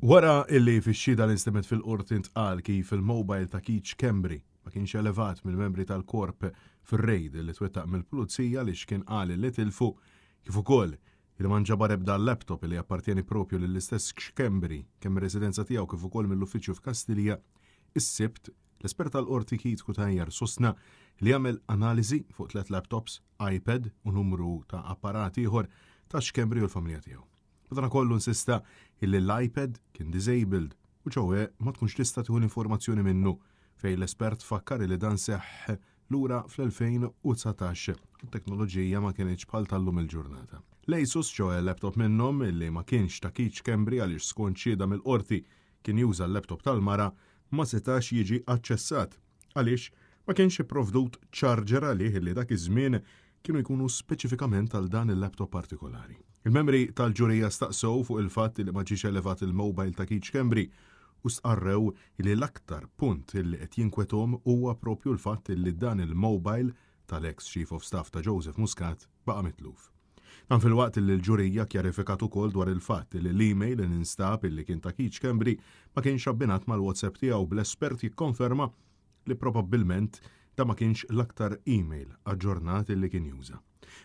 Wara illi fix-xhieda li nstemgħet fil-Qorti ntqal kif il-mobile ta' Keith Schembri ma kienx elevat mill-membri tal-Korp fir-rejd li twettaq mill-Pulizija għaliex kien qal li tilfu, kif ukoll li ma nġabar ebda laptop li jappartjeni propju lill-istess Schembri kemm mir-residenza tiegħu kif ukoll mill-uffiċċju f'Kastilja, is-Sibt, l-espert tal-Qorti Keith Cutajar sostna li għamel analiżi fuq tliet laptops, iPad u numru ta' apparat ieħor ta' Schembri u l-familja tiegħu. Madankollu insista illi l-iPad kien disabled u ċowe ma tkunx tista' tieħu l-informazzjoni minnu fejn l-espert fakkar li dan seħħ lura fl-2019 u t-teknoloġija ma kinitx bħal tal-lum il-ġurnata. L-Asus ċoe laptop minnhom illi ma kienx ta' Keith Schembri għaliex skont xhieda mill-qorti kien juża l-laptop tal-mara ma setax jiġi aċċessat għaliex ma kienx ipprovdut charger għalih li dak iż-żmien kienu jkunu speċifikament għal dan il-laptop partikolari. Il-membri tal-ġurija staqsew fuq il-fatt li ma ġiex elevat il-mobile ta' Keith Schembri u stqarrew li l-aktar punt li qed jinkwethom huwa propju l-fatt li dan il-mobile tal-ex Chief of Staff ta' Joseph Muscat baqa' mitluf. Dan filwaqt li l-ġurija kjarifikat ukoll dwar il-fatt li l-email li nstab illi kien ta' Keith Schembri ma kienx abbinat mal-WhatsApp tiegħu bl-espert jikkonferma li probabbilment dan ma kienx l-aktar email aġġornat illi kien juża.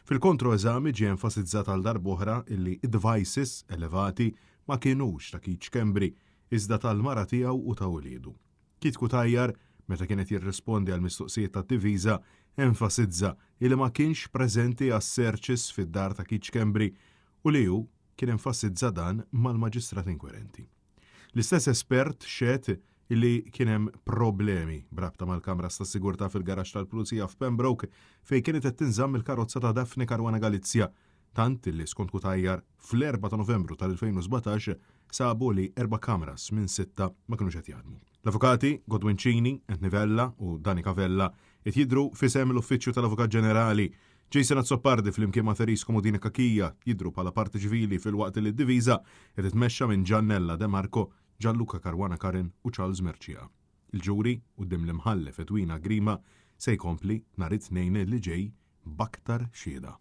Fil-kontroeżami ġie enfasizzat għal darb'oħra illi d-devices elevati ma kinux ta' Keith Schembri iżda tal-mara tiegħu u ta' uliedu. Keith Cutajar, meta kien qed jirrispondi għal mistoqsijiet tad-diviża, enfasizza illi ma kienx preżenti għas-searches fid-dar ta' Keith Schembri u li hu kien enfasizza dan mal-Maġistrat inkwerenti. L-istess espert xehed illi kien hemm problemi b'rabta mal-kameras tas-sigurtà fil-garaxx tal-Pulizija f'Pembroke fejn kienet qed tinżamm il-karozza ta' Daphne Caruana Galizia tant li skont Cutajar fl-4 ta' Novembru tal-2017 sabu li erba' kameras minn sitta ma kinux qed jaħdmu. L-avukati Godwin Cini, Anthony Vella u Danica Vella qed jidhru f'isem l-Uffiċċju tal-Avukat Ġenerali. Jason Azzopardi flimkien ma' Therese Comodini Cachia jidhru bħala parti ċivili filwaqt li d-diviża qed titmexxa minn Giannella De Marco, Gianluca Caruana Curran u Charles Mercieca. Il-ġuri quddiem l-Imħallef Edwina Grima se jkompli nhar it-Tnejn li ġej b'aktar xhieda.